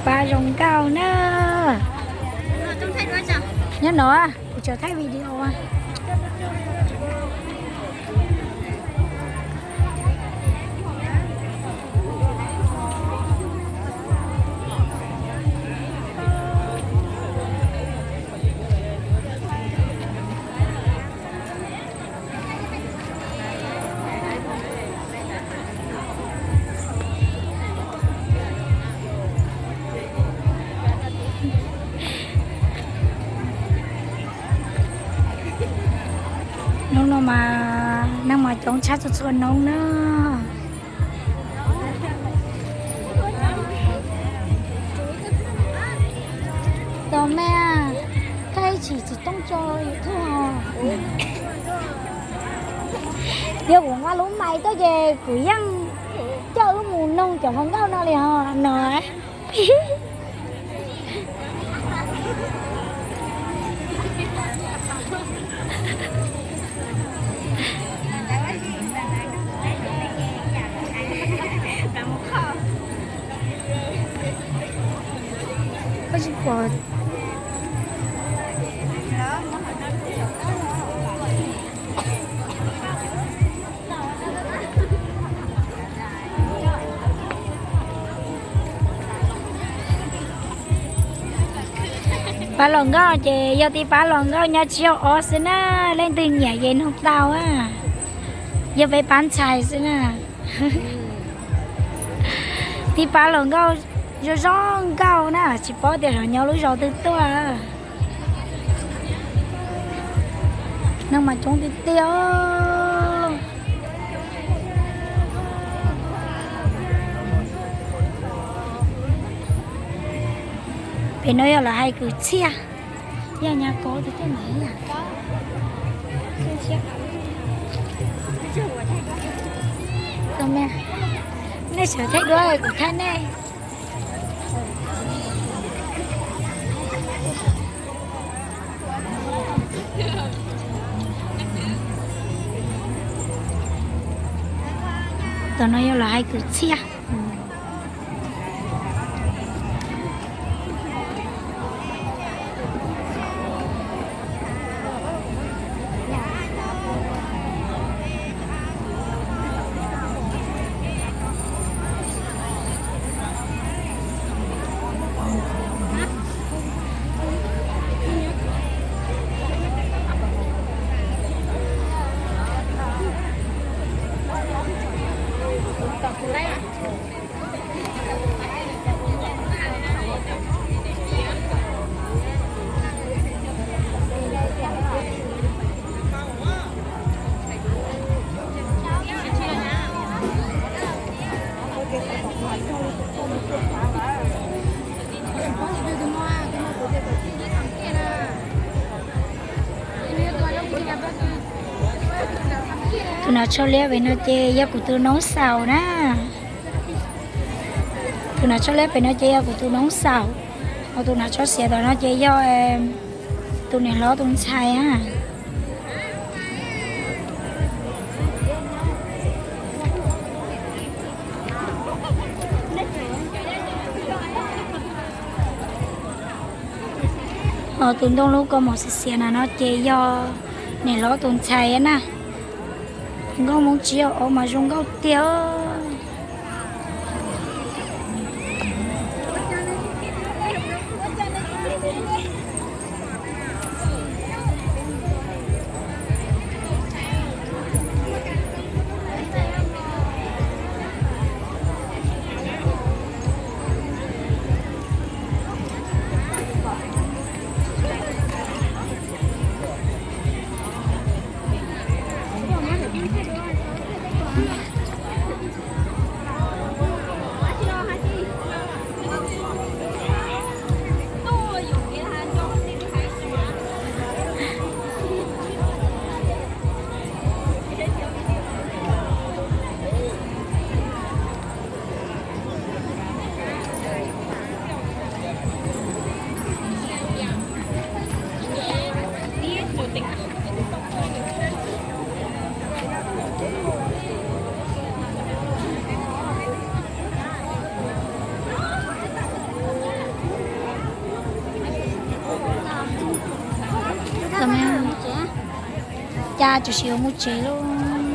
Pab zoo nkauj na. Nyob no, kuv tso thaij video. Hnub no mas neeg mas coob tshaj txhua txhua hnub na. Tos me, koj ib tsis tsis tooj tso YouTube os. Yog kuv nqa lub mais tuaj ces kuv yeej coj wb mus noog cov hluas nkauj no li hos no. Koj tsis pom. Pab hluas nkauj ces yog tib pab hluas nkauj nyob tsis yog ob xwb na, leej twg nyiam ces nug tau a. Yog peb pab ntxhais xwb na. Tib pab hluas nkauj zoo zoo nkauj na, tsis paub tias lawv nyob lub zos twg tuaj. Neeg mas coob tiag tiag. Pem no yog lawv hais kwv txhiaj, yog nyab kov tiag tiag na. Nej sawv thaij duab kuv thaij nej. Tom no yog lawv hais kwv txhiaj. Tus nav tsho liab pem no ces yog kuv tus noob xaus na. Tus nav tsho liab pem no ces yog kuv tus noob xaus, ho tus nav tsho xiav tom no ces yog tus niam hlob tus ntxhais a. Ho tus ntoo lub kaus mom xiav xiav na no ces yog niam hlob tus ntxhais na. Nkauj Hmoob tsis yog ob mas zoo nkauj tiag. Cas tsis yuav mus tsev lauj?